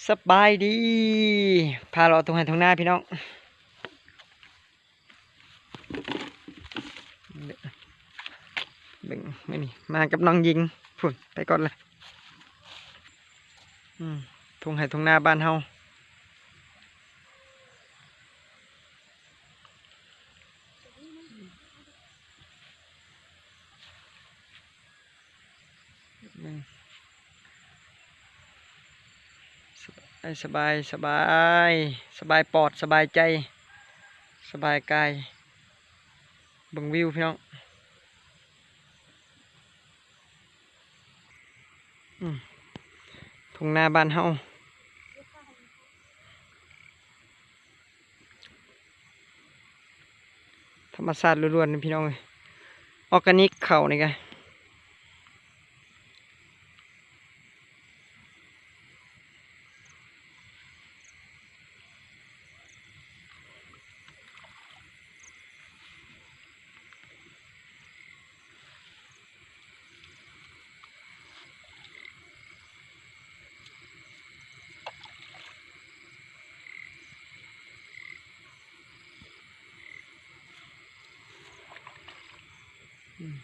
ສະບາຍດີ ພາເລາະທົ່ງໄຮ່ທົ່ງນາພີ່ນ້ອງ. ເບິ່ງມື້ນີ້ມາກັບນ້ອງຍິງ ພຸ້ນໄປກ່ອນລະ. ອືມ ທົ່ງໄຮ່ທົ່ງນາບ້ານເຮົາ. ສະບາຍ ສະບາຍ ສະບາຍປອດ ສະບາຍໃຈ ສະບາຍກາຍ. ເບິ່ງວິວພີ່ນ້ອງ. ອືມ ທົ່ງນາບ້ານເຮົາ ທຳມະຊາດລ້ວນໆ ນີ້ພີ່ນ້ອງເອີຍ ອອກການິກເຂົ້ານີ້ກະ. ອືມ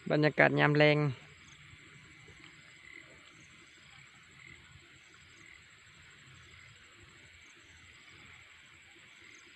ບັນຍາກາດຍາມແລງ